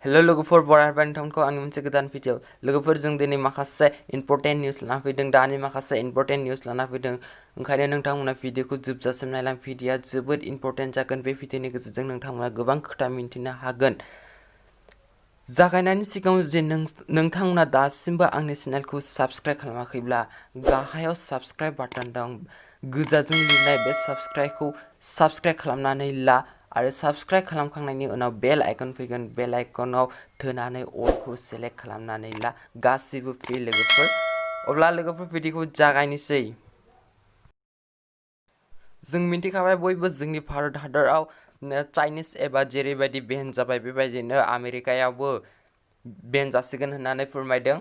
hello लोगोफोर बरायबाय नोंथांमोनखौ आंनि मोनसे गोदान भिडिअ लोगोफोर जों दिनै माखासे इम्पर्टेन्ट निउस लाना फैदों दानि माखासे इम्पर्टेन्ट निउस लाना फैदों ओंखायनो नोंथांमोना भिडिअखौ जोबजासिम नायलां भिडिअआ जोबोद इम्पर्टेन्ट जागोन बे भिडिअनि गेजेरजों नोंथांमोना गोबां खोथा मिन्थिनो हागोन जागायनायनि सिगाङाव जे नोंथांमोना दासिमबो आंनि चेनेलखौ साबस्क्राइब खालामाखैब्ला गाहायाव साबस्क्राइब बाटन दं गोजाजों लिरनाय बे साबस्क्राइब खालामनानै ला आरो साबस्क्राइब खालामखांनायनि उनाव बेल आइकन फैगोन बेल आइकनाव थोनानै अलखौ सेलेक्ट खालामनानै ला गासिबो फ्रि लोगोफोर अब्ला लोगोफोर भिडिअखौ जागायनोसै जों मिन्थिखाबाय बयबो जोंनि भारत हादराव चाइनिज एबा जेरैबायदि बेन जाबाय बेबायदिनो आमेरिकायावबो बेन जासिगोन होननानै फोरमायदों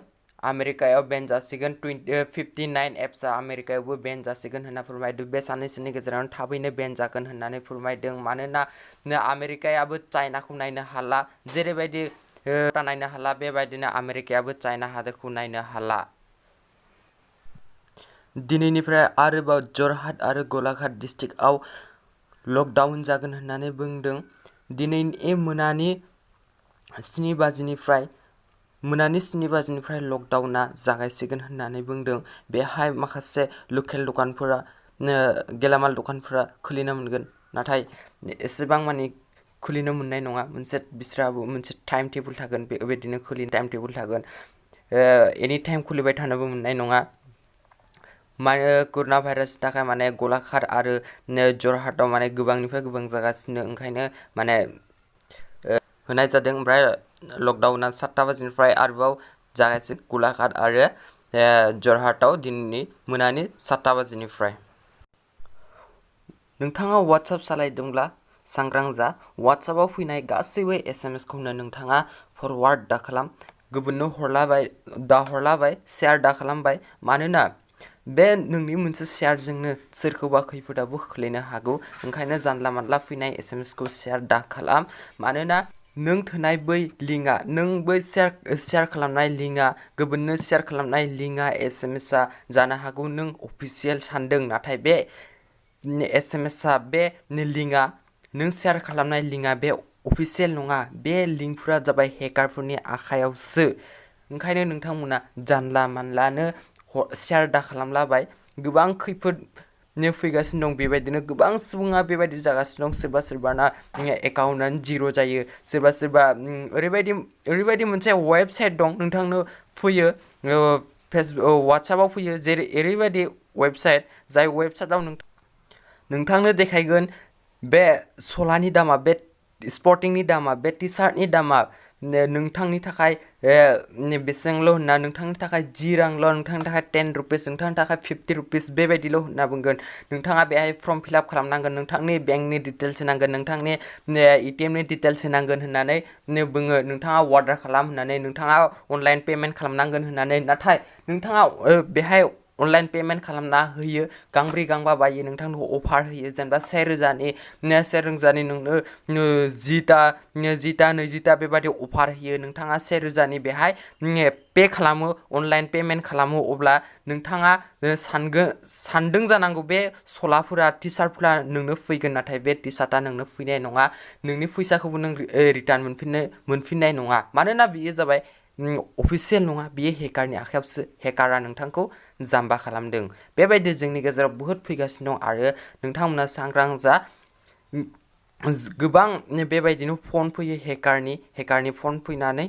आमेरिकायाव बेन जासिगोन 59 एप्सआ आमेरिकायावबो बेन जासिगोन होनना फोरमायदों बे साननैसोनि गेजेराव थाबैनो बेन जागोन होननानै फोरमायदों मानोना आमेरिकायाबो चाइनाखौ नायनो हाला जेरैबायदि नायनो हाला बेबायदिनो आमेरिकायाबो चाइना हादरखौ नायनो हाला दिनैनिफ्राय आरोबाव जरहाट आरो गलाघाट डिस्ट्रिक्टआव लकडाउन जागोन होननानै बुंदों दिनैनि मोनानि 7 बाजिनिफ्राय लकडाउना जागायसिगोन होननानै बुंदों बेहाय माखासे लकेल दखानफोरा गेलामाल दखानफोरा खुलिनो मोनगोन नाथाय एसेबां मानि खुलिनो मोननाय नङा बिसोरहाबो मोनसे टाइम टेबोल थागोन बेबायदिनो खुलिनो टाइम टेबोल थागोन एनि टाइम खुलिबाय थानोबो मोननाय नङा कोरोना भाइरासनि थाखाय माने गलाघाट आरो जरहाटआव माने गोबांनिफ्राय गोबां जागासिनो ओंखायनो माने होनाय जादों ओमफ्राय लकडाउना 7 बाजिनिफ्राय आरोबाव जागायसिगोन गलाघाट आरो जरहाटआव दिनैनि मोनानि 7 बाजिनिफ्राय नोंथाङा वाट्सएप सालायदोंब्ला सांग्रां जा वाट्सएपआव फैनाय गासैबो एसएमएसखौनो नोंथाङा फरवार्ड दा खालाम गुबुननो हरलाबाय शेयार दा खालामबाय मानोना बे नोंनि मोनसे शेयारजोंनो सोरखौबा खैफोदावबो खोख्लैनो हागौ ओंखायनो जानला मानला फैनाय एसएमएसखौ शेयार दा खालाम मानोना नों थोनाय बै लिंकआ नों बै शेयार खालामनाय लिंकआ गुबुननो शेयार खालामनाय लिंकआ एसएमएसआ जानो हागौ नों अफिसियेल सानदों नाथाय बे एसएमएसआ बे लिंकआ नों शेयार खालामनाय लिंकआ बे अफिसियेल नङा बे लिंकफोरा जाबाय हेकारफोरनि आखायावसो ओंखायनो नोंथांमोना जानला मानलानो शेयार दा खालामलाबाय गोबां खैफोद फैगासिनो दं बेबायदिनो गोबां सुबुङा बेबायदि जागासिनो दं सोरबाना एकाउन्टआनो जिर' जायो सोरबा ओरैबायदि मोनसे वेबसाइट दं नोंथांनो फैयो वाट्सएपआव फैयो जेरै ओरैबायदि वेबसाइट जाय वेबसाइटआव नोंथांनो देखायगोन बे सलानि दामा बे स्पर्टिंनि दामा बे टि सार्टनि दामा नोंथांनि थाखाय बेसेबांल' होनना नोंथांनि थाखाय 10 रांल' नोंथांनि थाखाय 10 रुपिस नोंथांनि थाखाय 50 रुपिस बेबायदिल' होनना बुंगोन नोंथाङा बेहाय फर्म फिलआप खालामनांगोन नोंथांनि बेंकनि डिटेल्स होनांगोन नोंथांनि एटिएमनि डिटेल्स होनांगोन होननानै बुङो नोंथाङा अर्डार खालाम होननानै नोंथाङा अनलाइन पेमेन्ट खालामनांगोन होननानै नाथाय नोंथाङा बेहाय अनलाइन पेमेन्ट खालामना होयो गांब्रै गांबा बायो नोंथांनो अफार होयो जेनेबा 1000नि नोंनो 10टा 20टा बेबायदि अफार होयो नोंथाङा 1000नि बेहाय पे खालामो अनलाइन पेमेन्ट खालामो अब्ला नोंथाङा सानदों जानांगौ बे सलाफोरा टि सार्टफोरा नोंनो फैगोन नाथाय बे टि सार्टआ नोंनो फैनाय नङा नोंनि फैसाखौबो नों रिटार्न मोनफिननाय नङा मानोना बियो जाबाय अफिसियेल नङा बियो हेकारनि आखायावसो हेकारा नोंथांखौ जाम्बा खालामदों बेबायदि जोंनि गेजेराव बुहुत फैगासिनो दं आरो नोंथांमोना सांग्रां जा गोबां बेबायदिनो फन फैयो हेकारनि फन फैनानै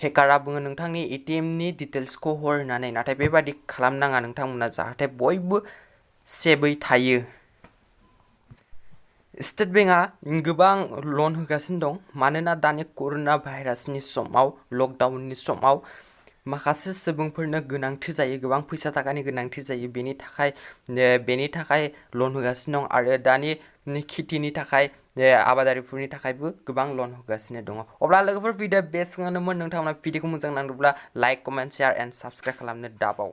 हेकारा बुङो नोंथांनि एटिएमनि डिटेल्सखौ हर होननानै नाथाय बेबायदि खालामनाङा नोंथांमोना जाहाथे बयबो सेफै थायो स्टेट बेंकआ गोबां लन होगासिनो दं मानोना दानि कोरोना भाइरासनि समाव लकडाउननि समाव माखासे सुबुंफोरनो गोनांथि जायो गोबां फैसा थाखानि गोनांथि जायो बेनि थाखाय लन होगासिनो दं आरो दानि खेथिनि थाखाय आबादारिफोरनि थाखायबो गोबां लन होगासिनो दङ अब्ला लोगोफोर भिडिअ बेसिकआनोमोन नोंथांमोना भिडिअखौ मोजां नांदोंब्ला like comment share and subscribe खालामनो दाबाव